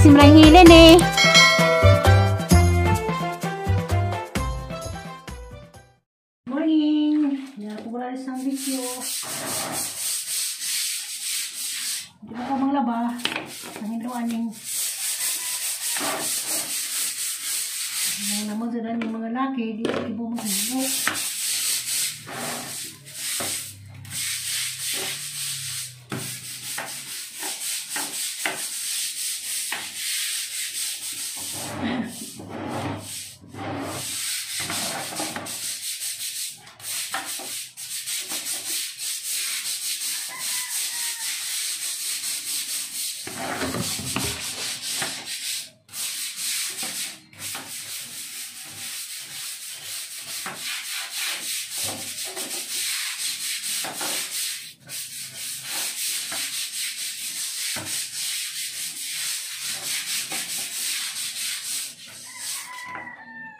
Simrang hilin eh. Morning! Yan po isang video. Hindi mo ko manglaba. Ang hinluan yung naman sa yung mga laki. Di ko maghinlo.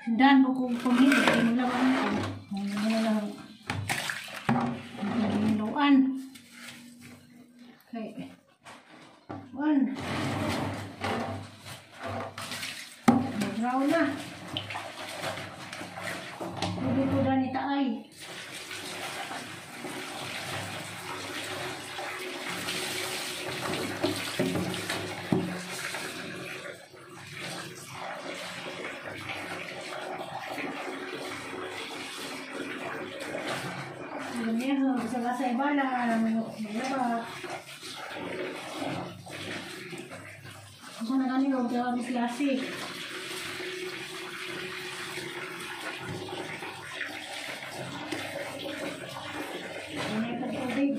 Sindahan mo kung pamilya, ay maglaban ko. Ano lang. Maglaban. Okay. One. Magraw na. Hindi ko dani taay. Sa ibala, maglaba. Ako na kanina, huwag kami klase. Ano yung pagtubig?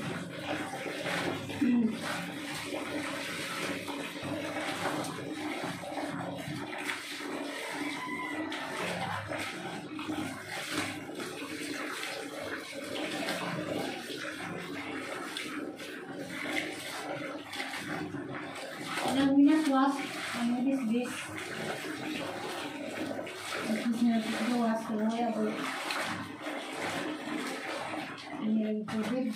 Ang bisbis. Tapos niya gawas ko kaya po. Ini tubig.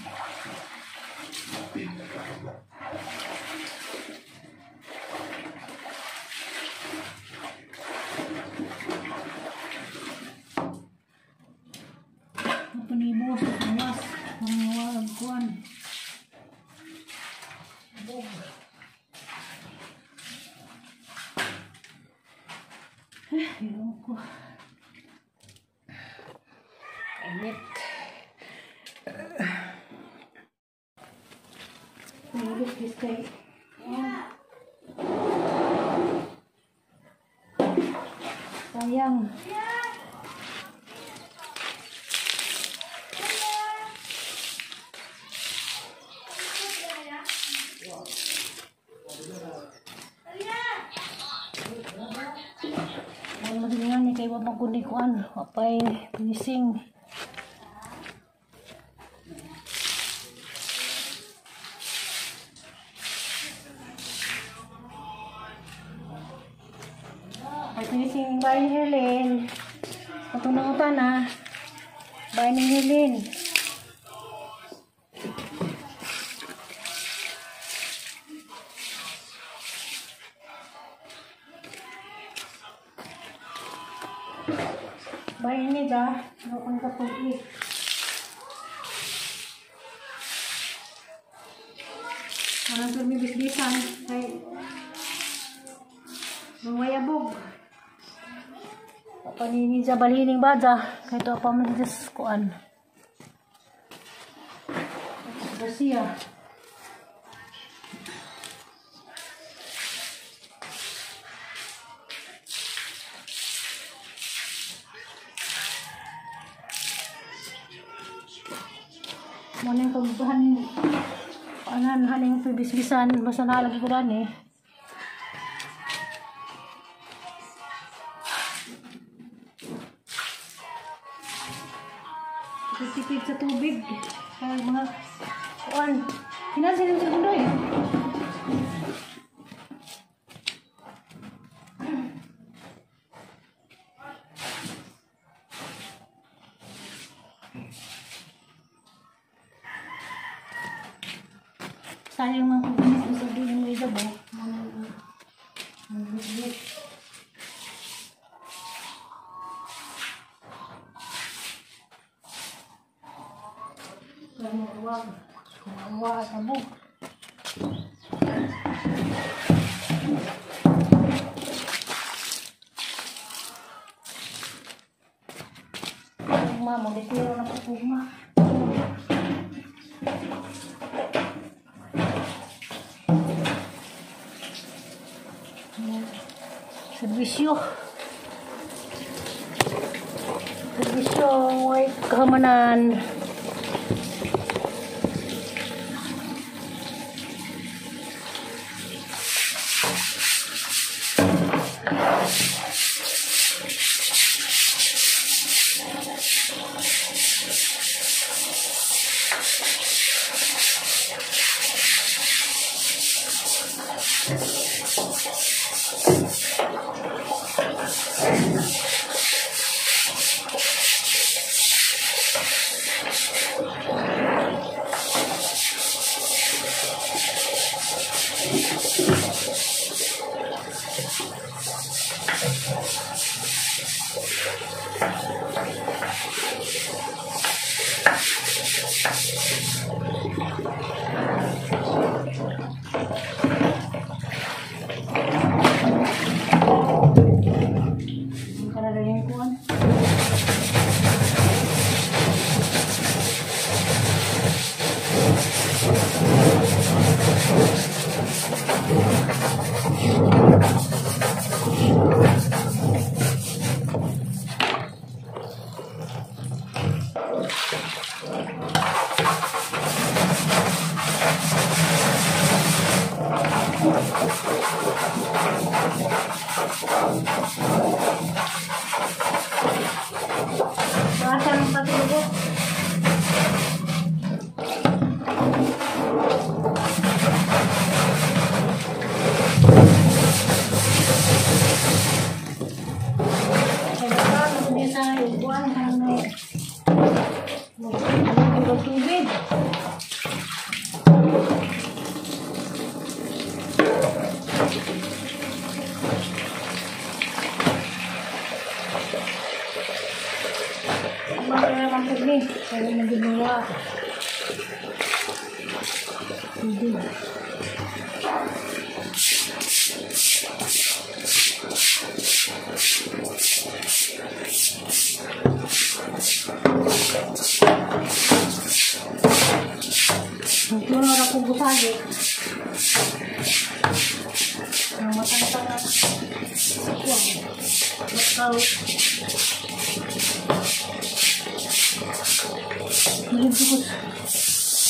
Ito ni boss gawas ang wag kuan. Ayun ko. Init. Nalubis kay. Sayang. Malingan ni kay wa magkundi kuan, wapay pinising. Ay pinising bay Helen. Atong nangutan na. Bay ni Helen. Bayin ni da, no ka tubig. Walang kami bisbisan kay mawayabog. Panini ja balining baja kay to pa man diyos kuan. Garcia. Morning pagbahan anan haning pibisbisan basta nalagi ko dan eh. Tipid sa tubig kaya mga kuan hinansin yung segundo eh. Sayang mga kubinis sa di mo idabo. Bitbit. Wag. Wag abo. Ugma mo ditiro na ko ugma. Serbisyo. Serbisyo way kahamanan.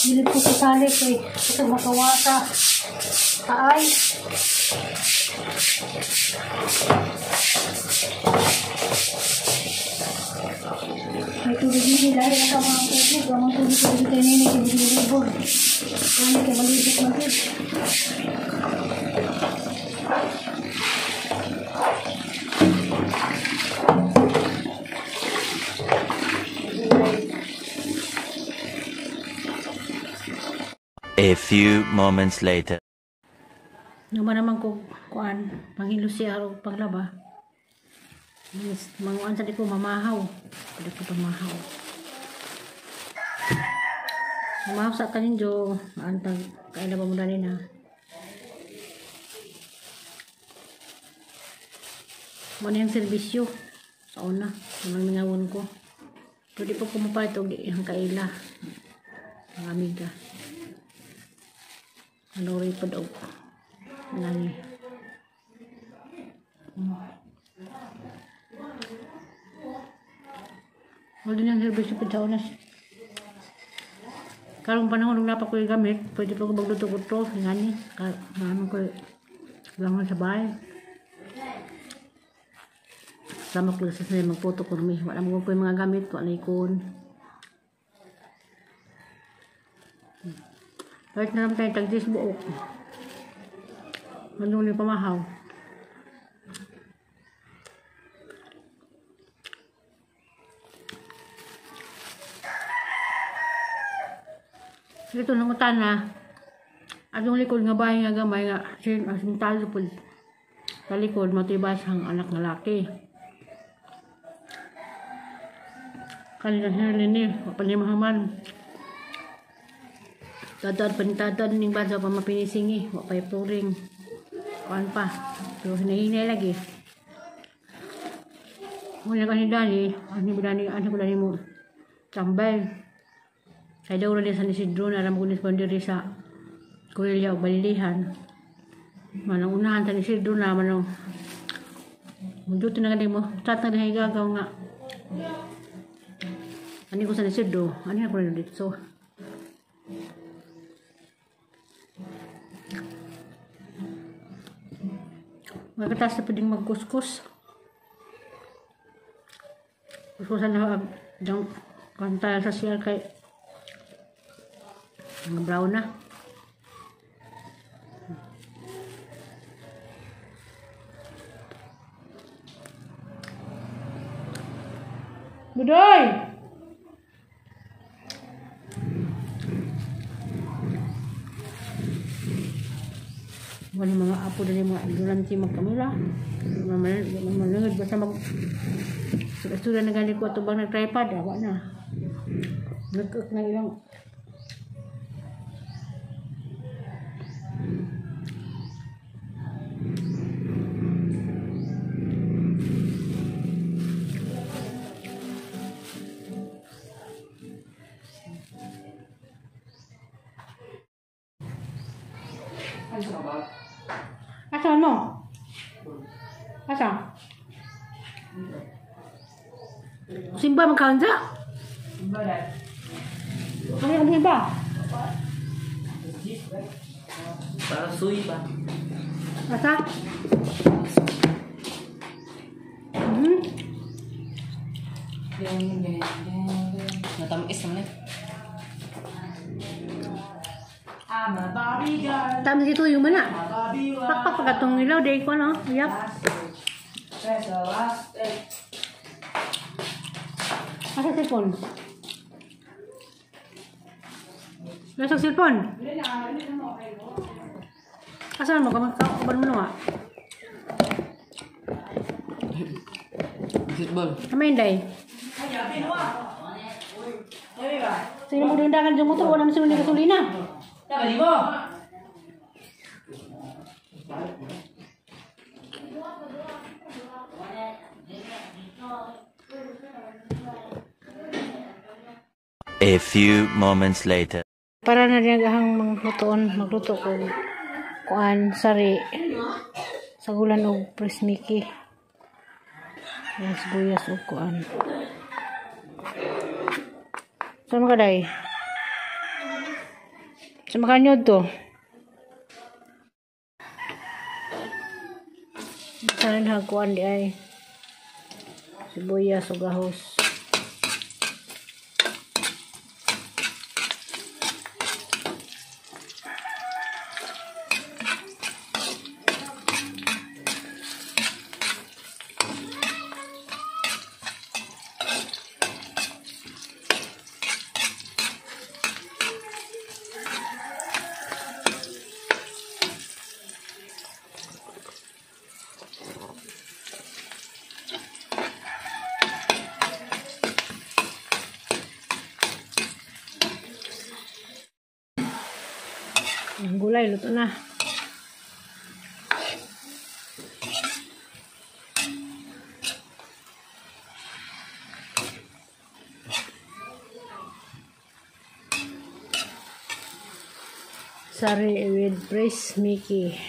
Bilib ko sa salik eh. Kasi makawata. Taay. May tubig nini. Lahi na sa mga tubig. Ang mga tubig tayo nini. Kaya malibog. Kaya malibog magid. A few moments later. Naman naman ko kuan panghilo siya o panglaba. Manguan sa di ko mamahaw. Pwede ko pamahaw. Mamahaw sa tanin jo antag kaila ba mo dali na. Mo na yung serbisyo sa una nang mingawon ko. Pwede po kumupalit og di ang kaila. Ang amiga. Ano rin po daw nani. Wala din ang serbisyo po sa unas. Karong panahon nung napa ko yung gamit, pwede pa ko magluto ko to. Ngani, maano ko langon sa bahay. Sama ko sa sinay magputo ko numi. Wala mo ko yung mga gamit, wala ikon. Kahit na naman tayo tagdis buok. Ano ni pamahaw. Ito nang utan na. Atong likod nga bahay nga gamay nga sintalo po. Talikod matibas ang anak nga laki. Kanina herlin ni pa ni mahaman. Tatad pantatad ning bansa pa mapinisingi, wa pa flooring. Kuan pa. So hinahinay lagi. Muna ka ni Dani, ano ba Dani, ano ko Dani mo? Tambay. Kaya daw rin sa Isidro na alam ko ni diri sa Kurilya o Balilihan. Manang unahan sa Isidro na manang munduto na gani mo. Chat na rin gagaw nga. Ano ko sa Isidro? Ano ko na dito? So, magkatas na pwedeng magkuskus. Kuskusan na ang kanta sa siya kay mga brown na. Budoy! Wala mga apo dali mga ignorante magkamera. Malangad basta mag istura na gani ko ato bang nag-tripod, awa na. Nagkak na ilang. Asa mo? Asa? Simba magkaon sa? Simba dai. Ano yung simba? Para suy ba? Asa? Natamis naman eh. I'm a Barbie girl. Tama dito yung mana. Pakpak pagkatong ilaw, day ko no? Yap. Asa cellphone? Nasa cellphone? Asa mo? Kaban mo nga? Football. Kamay day. Sino mo dundangan yung motor? Wala mo sino ni gasolina. Tama mo. A few moments later. Para na rin ang maglutoon, magluto ko kuan sari sagulan og prismiki. Ang sibuyas og kuan. Sama ka day? Sama ka nyo to? Sana na kuan di ay sibuyas og ahos. Ang gulay, luto na. Sari with Pres Mickey.